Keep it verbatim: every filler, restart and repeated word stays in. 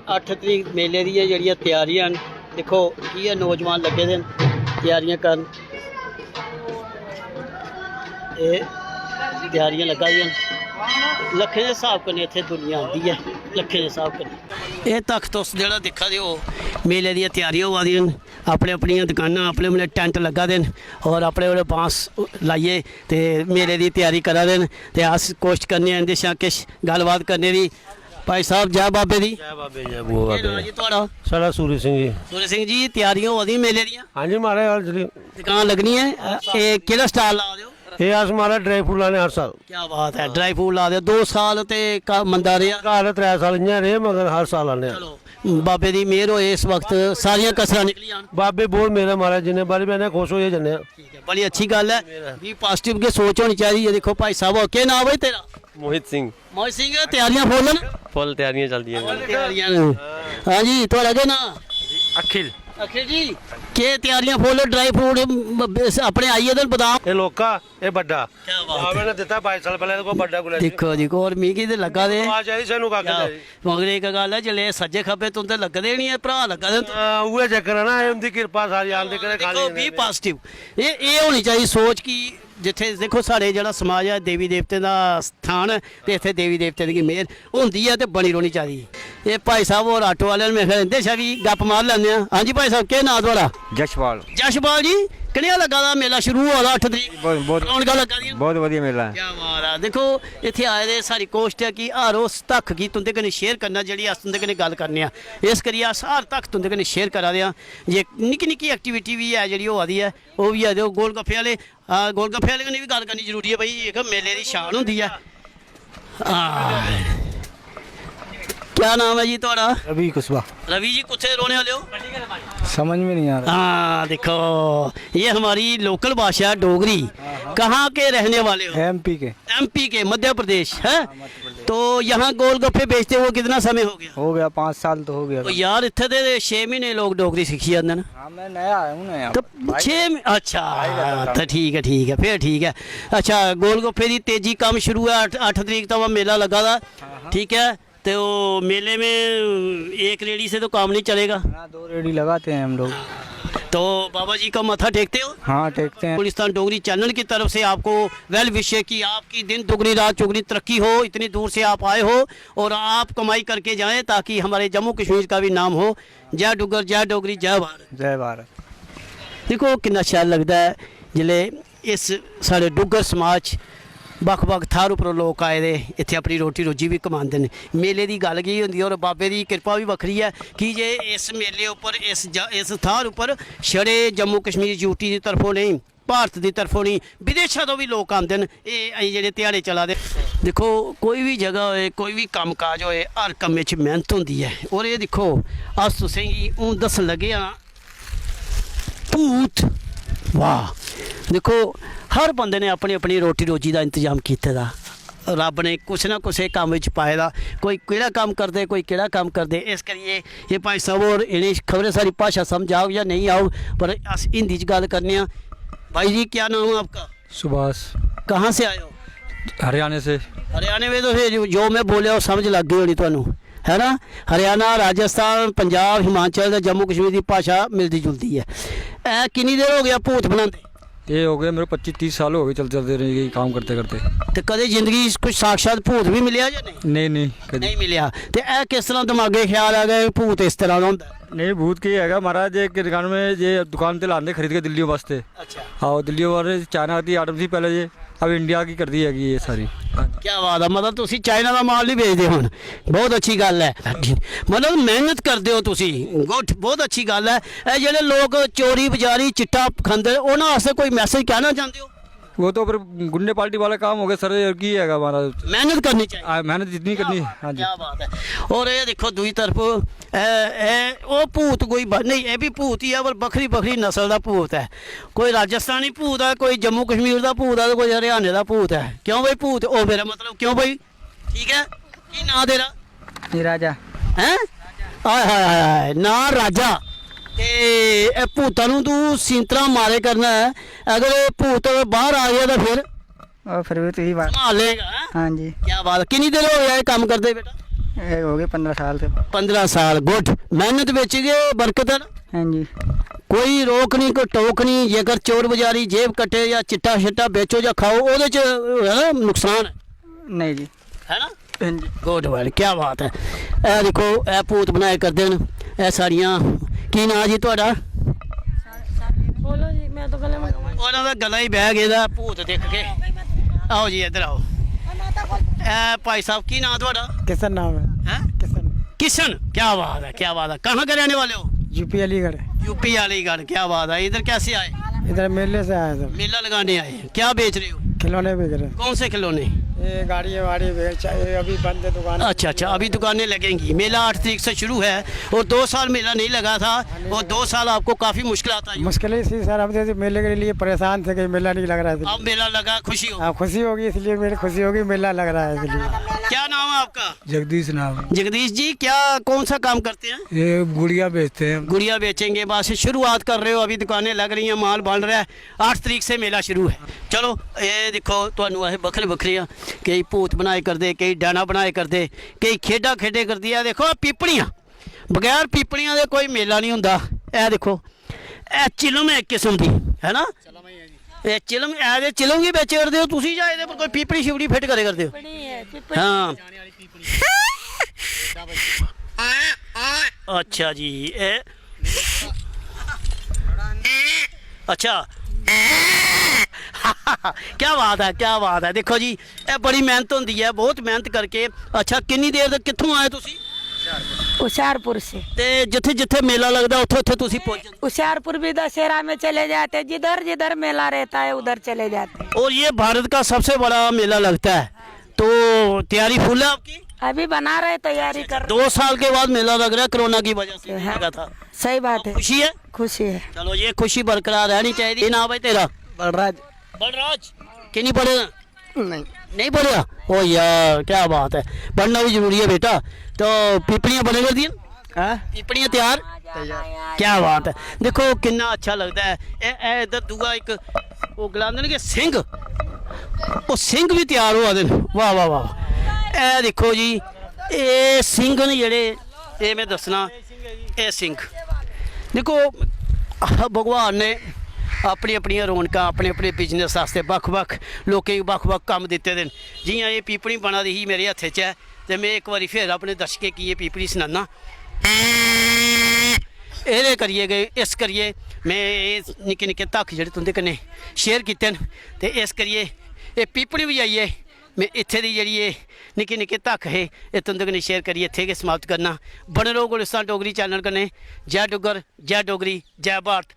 अट्ठ तरीक मेले दियां जेह्ड़ियां त्यारियां न, दिक्खो कि'यां नौजवान लग्गे दे न त्यारियां करन। एह् त्यारियां लग्गा दियां न, लक्खें दे स्हाब कन्नै इत्थै दुनिया आंदी ऐ, लक्खें दे स्हाब कन्नै। एह् तक तुस जेह्ड़ा दिक्खा दे ओ, मेले दियां त्यारियां होआ दियां न, अपने अपनियां दकानां, अपने अपने टैंट लग्गा दे न और अपने अपने बांस लाइयै ते मेले दी त्यारी करा दे न। ते अस कोशश करने आं इं'दे शा किश गल्लबात करने दी। भाई साहब, जै बाबे दी। जै बाबे, जै बूआ केह् नांऽ बाबे। जी थुआढ़ा? साढ़ा सूरज सिंह जी। सूरज सिंह जी, त्यारियां होआ दियां मेले दियां? हाँ जी महाराज, हर जगह। दुकान लग्गनी ऐ। अ, एह् केह्ड़ा स्टाल ला दे ओ? एह् अस महाराज ड्राई फ्रूट लाने हर साल। क्या बात है, ड्राई फ्रूट ला दे दो साल ते का-, मंदा रेहा। घर त्रै साल इ'यां रेह्, मगर हर साल लाने आं। चलो, बाबे दी मेहर होए, इस वक्त सारियां कसरां निकली जान। बाबे बहुत मेहर ऐ महाराज, जिन्ने बारी बी आने खुश होइयै जन्ने आं। ठीक है, बड़ी अच्छी गल्ल है। भी पॉजिटिव गै सोच होनी चाहिदी है। दिक्खो भाई साहब, केह् नांऽ भाई तेरा? मोहित सिंह। मोहित सिंह, त्यारियां फुल न? फुल त्यारियां चलदियां न। त्यारियां न। हाँ जी, थुआढ़ा केह् नांऽ? अखिल। अखिल जी, केह् त्यारियां फुल, ड्राई फ्रूट अपने आई गेदे न, बादाम? एह् लौह्का, एह् बड्डा। क्या बात बाबे है। ने दित्ता बाई साल पैह्लें, एह्दे कोल बड्डा गुलाब। दिक्खो, दिक्खो, और मिगी ते लग्गा दे। आवाज आई, सानू कक्ख क्या? नहीं आई। मगर इक गल्ल ऐ, जिसलै सज्जे खब्बे तुं'दे लग्गे दे निं ऐ, भ्राऽ लग्गे दे न। हां, उ'ऐ चक्कर ऐ ना, एह् उं'दी किरपा सारी आंदे कन्नै खा दिक्खो, लेई बी जंदे। पॉजिटिव। एह्, एह् होनी चाहिदी सोच कि जित्थै दिक्खो, साढ़े जेह्ड़ा समाज ऐ, देवी देवतें दा स्थान ऐ, ते इत्थै देवी देवतें दी मेह्र होंदी ऐ ते बनी रौह्नी चाहिदी। एह् भाई साहब होर आटो आह्ले न, मेरे ख्याल इं'दे शा बी गप्प मार लैंदे आं। हां जी भाई साहब, केह् नांऽ थुआढ़ा? यशपाल। यशपाल जी, कनेहा लग्गा दा मेला शुरू होआ दा अट्ठ तरीक? बहुत, बहुत, रौनकां लग्गा दियां? बहुत बधिया मेला ऐ। क्या बात ऐ। दिक्खो, इत्थै आए दे, साढ़ी कोशट ऐ कि हर उस धक्ख गी तुं'दे कन्नै शेयर करना, जेह्ड़ी अस तुं'दे कन्नै गल्ल करने आं। इस करियै अस हर धक्ख तुं'दे कन्नै शेयर करा दे आं। जे निक्की निक्की एक्टिविटी बी ऐ जेह्ड़ी होआ दी ऐ, ओह् बी ऐ। ते ओह् गोलगफ्फे आह्ले, हां, गोलगफ्फे आह्ले कन्नै बी गल्ल करनी जरूरी ऐ भाई, इक मेले दी शान होंदी ऐ। हां। क्या नाम ऐ जी थुआढ़ा? रवि कुशवाहा। रवि जी, कुत्थै दे रौह्ने आह्ले ओ? समझ में नहीं आ रहा। हां, दिक्खो, ये हमारी लोकल भाशा ऐ डोगरी। कहाँ के रहने वाले हो? एमपी के। एमपी के, मध्य प्रदेश, हैं? तो यहाँ गोलगप्पे बेचते हुए कितना समय हो गया? हो गया, पाँच साल तो हो गया। तो यार, इत्थै ते छे म्हीने लोक डोगरी सिक्खी जंदे न। हाँ, मैं नया आया हूँ ना यहाँ तो पर। भाई, छे म्ही-, अच्छा, भाई का हाँ, तो ठीक है, ठीक है, फिर ठीक है। अच्छा, गोलगप्पे दी तेजी कम्म शुरू है, अट्ठ, अट्ठ तरीक तक मेला लग्गा दा, हाँ, हाँ। ठीक है, तो मेले में एक रेडी से तो काम नहीं चलेगा। हाँ, दो रेडी लगाते हैं हम लोग। तो बाबा जी का माथा टेकते हो? हाँ, टेकते हैं। गुलिस्तान डोगरी चैनल की तरफ से आपको वेल विश है कि आपकी दिन दुगनी रात चौगनी तरक्की हो, इतनी दूर से आप आए हो और आप कमाई करके जाएं ताकि हमारे जम्मू कश्मीर का भी नाम हो। जय डुग्गर, जय डोगरी, जय भारत। जय भारत। दिक्खो, किन्ना शैल लगदा ऐ जिसलै इस साढ़े डुग्गर समाज च बक्ख-बक्ख थाह्र उप्परों लोक आए दे, इत्थै अपनी रोटी रोजी बी कमांदे न। मेले दी गल्ल गै होंदी ऐ और बाबे दी किरपा बी बक्खरी ऐ, की जे इस मेले उप्पर, इस ज-, इस थाह्र उप्पर छड़े जम्मू कश्मीर, यूटी दी तरफों नेईं, भारत दी तरफों नेईं, विदेशा तो बी लोक आंदे न। एह्, एह् जेह्ड़े ध्याड़े चला दे, दिक्खो, कोई बी जगह होए, कोई बी कम्म काज होए, हर कम्मै च मेह्नत होंदी ऐ। और एह् दिक्खो, अस तुसेंगी हून दस्सन लगे आं भूत। वाह, दिक्खो, हर बंदे ने अपनी अपनी रोटी रोजी दा इंतजाम कीते दा। रब्ब ने कुसै ना कुसै कम्म बिच पाए दा, कोई केह्ड़ा कम्म करदे, कोई केह्ड़ा कम्म करदे। इस करियै एह् भाई साहब होर, इ'नें खबरै साढ़ी भाशा समझ आग जां नेईं आग, पर अस हिंदी च गल्ल करने आं। भाई जी, क्या नाम है आपका? सुभाष। कहाँ से आए हो? हरियाणा से। हरियाणा में तो फिर जो, जो मैं बोलिया, वो समझ लग गई होनी तुहानू, है ना? हरियाणा, राजस्थान, पंजाब, हिमाचल ते जम्मू कश्मीर दी भाशा मिलदी जुलदी ऐ। ऐ किन्नी देर हो गया भूत बनांदे? ये हो गए मेरे पच्चीस तीस साल हो गए चलते चलते रहे, यही काम करते करते। ते कदे जिंदगी च कुछ साक्षात भूत भी मिलेआ जां नेईं? नहीं, नहीं, कदी। नहीं मिलेआ। ते ऐ किस तरह दिमागे ख्याल आ गया भूत इस तरह दा होंदा है? नहीं, भूत की हैगा महाराज, एक दुकान में ये दुकान ते लांदे खरीद के दिल्ली वास्ते। अच्छा। आओ, दिल्ली वाले चाइना की आइटम थी पहले ये, अब इंडिया की कर दी हैगी ये सारी। क्या बात है, मतलब तुसी चाइना दा माल नहीं बेचदे हुन, बहुत अच्छी गल है। मतलब मेहनत करदे हो तुसी, गुड, बहुत अच्छी गल है। ਇਹ ਜਿਹੜੇ ਲੋਕ ਚੋਰੀ ਬਜ਼ਾਰੀ ਚਿੱਟਾ ਖਾਂਦੇ ਨੇ, ਉਹਨਾਂ ਵਾਸਤੇ ਕੋਈ ਮੈਸੇਜ ਕਹਿਣਾ ਚਾਹੁੰਦੇ ਹੋ? वो तो फिर गुंडे पार्टी वाला काम हो गया सर, और की हैगा हमारा। मेहनत करनी चाहिए। आ, मेहनत जितनी करनी है, हाँ जी। क्या बात है। और ये देखो दूसरी तरफ, ए, ए, ओ भूत कोई ब-, नहीं, ये भी भूत ही है, पर बखरी बखरी नस्ल दा भूत है। कोई राजस्थानी भूत है, कोई जम्मू कश्मीर दा भूत है, कोई हरियाणा दा भूत है। क्यों भाई भूत? ओ मेरा मतलब, क्यों भाई? ठीक है, की नाम तेरा? जी राजा। हैं? हाय हाय हाय हाय, ना राजा। ते ए भूतां नू तू सींतरा मारे करना है, अगर ये भूत बाहर आ गया तो फिर? ओ फिर भी तुसी बात संभाल लेगा, हैं? हाँ जी। क्या बात है। किन्नी देर हो गया ये काम करदे बेटा? ये हो गए पंद्रह साल से। पंद्रह साल, गुड। मेहनत बेची गए, बरकत है ना? हाँ जी। कोई रोक नहीं, कोई टोक नहीं। जेकर चोर बजारी जेब कटे या चिट्टा शिट्टा बेचो या खाओ, ओह्दे च, है ना, नुकसान है। नहीं जी। है ना? हाँ जी। गुड वर्ड, क्या बात है। ए देखो, ए भूत बनाए करदे न, ए सारियां। की नां जी थुआढ़ा? बोलो जी, मैं तो गले में। ਉਹਨਾਂ ਦਾ ਗਲਾ ਹੀ ਬਹਿ ਗਿਆ, ਭੂਤ ਦੇਖ ਕੇ। ਆਓ ਜੀ, ਇੱਧਰ ਆਓ। ए भाई साहब, की नां थुआढ़ा? किशन नाम है। हैं? किशन। किशन, क्या बात है, क्या बात है। कहाँ के रहने वाले हो? यूपी अलीगढ़। यूपी अलीगढ़, क्या बात है। इधर कैसे आए? इधर मेले से आया था। मेला लगाने आए हैं। क्या बेच रहे हो? खिलौने बेच रहे हैं। कौन से खिलौने? ये गाड़ी वाड़ी बेच, ये अभी बंद है दुकान। अच्छा, अच्छा, अभी दुकानें लगेंगी। मेला आठ तारीख से शुरू है और दो साल मेला नहीं लगा था, और दो साल आपको काफी मुश्किल आई। मुश्किल ही थी सर, हम जैसे मेले के लिए परेशान थे कि मेला नहीं लग रहा है। अब मेला लगा, खुशी हो? हाँ, खुशी होगी, इसलिए मेरी खुशी होगी, मेला लग रहा है इसलिए। क्या नाम है आपका? जगदीश नाम है। जगदीश जी, क्या, कौन सा काम करते हैं? ये गुड़िया बेचते हैं। गुड़िया बेचेंगे, बस शुरुआत कर रहे हो, अभी दुकानें लग रही हैं, माल बन रहा है। आठ तारीख से मेला शुरू है। चलो, ये देखो, ਤੁਹਾਨੂੰ ਇਹ ਵੱਖਰੇ ਵੱਖਰੇ ਆ, ਕਈ ਭੂਤ ਬਣਾਏ ਕਰਦੇ, ਕਈ ਡਾਣਾ ਬਣਾਏ ਕਰਦੇ, ਕਈ ਖੇਡਾਂ ਖੇਡੇ ਕਰਦੀ ਆ। ਦੇਖੋ, ਇਹ ਪੀਪਣੀਆਂ, ਬਗੈਰ ਪੀਪਣੀਆਂ ਦੇ ਕੋਈ ਮੇਲਾ ਨਹੀਂ ਹੁੰਦਾ। ਇਹ ਦੇਖੋ, ਇਹ ਚਿਲਮ ਹੈ ਇੱਕ ਕਿਸਮ ਦੀ, ਹੈ ਨਾ? ਇਹ ਚਿਲਮ, ਇਹ ਦੇ ਚਿਲਮ ਵੀ ਵੇਚੇ ਕਰਦੇ ਹੋ ਤੁਸੀਂ, ਜਾਂ ਇਹਦੇ ਪਰ ਕੋਈ ਪੀਪਣੀ ਸ਼ਿਪਣੀ ਫਿੱਟ ਕਰੇ ਕਰਦੇ ਹੋ? ਪੀਪਣੀ ਹੈ, ਪੀਪਣੀ। ਹਾਂ। ਅੱਛਾ ਜੀ, ਇਹ, ਅੱਛਾ। क्या बात है, क्या बात है। देखो जी, ਇਹ ਬੜੀ ਮਿਹਨਤ ਹੁੰਦੀ ਹੈ, ਬਹੁਤ ਮਿਹਨਤ ਕਰਕੇ। ਅੱਛਾ, ਕਿੰਨੀ ਦੇਰ ਤੱਕ, ਕਿੱਥੋਂ ਆਏ ਤੁਸੀਂ? हुशियारपुर से। ਤੇ ਜਿੱਥੇ ਜਿੱਥੇ ਮੇਲਾ ਲੱਗਦਾ, ਉੱਥੇ ਉੱਥੇ ਤੁਸੀਂ ਪਹੁੰਚ ਜਾਂਦੇ? हुशियारपुर भी दशहरा में चले जाते, जिधर जिधर मेला रहता है उधर चले जाते। और ये भारत का सबसे बड़ा मेला लगता है, तो तैयारी फुल है आपकी? अभी बना रहे, तैयारी कर। दो साल के बाद मेला लग रहा है, कोरोना की वजह से नहीं लगा था। सही बात है। खुशी है? खुशी है। चलो, ये खुशी बरकरार रहनी चाहिए। ये नाम है तेरा? बलराज। बलराज। किन्नी पढ़े? नहीं। नहीं पढ़िया? ओ यार, क्या बात है, पढ़ना भी जरूरी है बेटा। तो पीपड़ियां बने कर दिए? हाँ। पीपड़ियां तैयार? क्या बात है। देखो कितना अच्छा लगता है। ए, ए, इधर दूआ एक, वो गलांदे ने कि सिंह, वो सिंह भी तैयार हुआ दे न। वाह, वाह, वाह। ए देखो जी, ए सिंह न जेह्ड़े, ए में दस्सना, ए सिंह। देखो, भगवान ने अपनी अपनियां रौनकां, अपने अपने बिजनेस आस्तै बक्ख-बक्ख लोकें गी बक्ख-बक्ख कम्म दित्ते दे न। जि'यां एह् पीपनी बना दी ही मेरे हत्थै च ऐ, ते में इक बारी फिर अपने दर्शकें गी एह् पीपनी सनाना। एह्दे करियै गै, इस करियै में एह् निक्के निक्के धक्ख जेह्ड़े तुं'दे कन्नै शेयर कीते न, ते इस करियै एह् पीपनी बी आई ऐ। में इत्थै दी जेह्ड़ी एह् निक्के निक्के धक्ख हे, एह् तुं'दे कन्नै शेयर करियै इत्थै गै समाप्त करना। बने रहो गुलिस्तान डोगरी चैनल कन्नै। जय डुग्गर, जय डोगरी, जय भारत।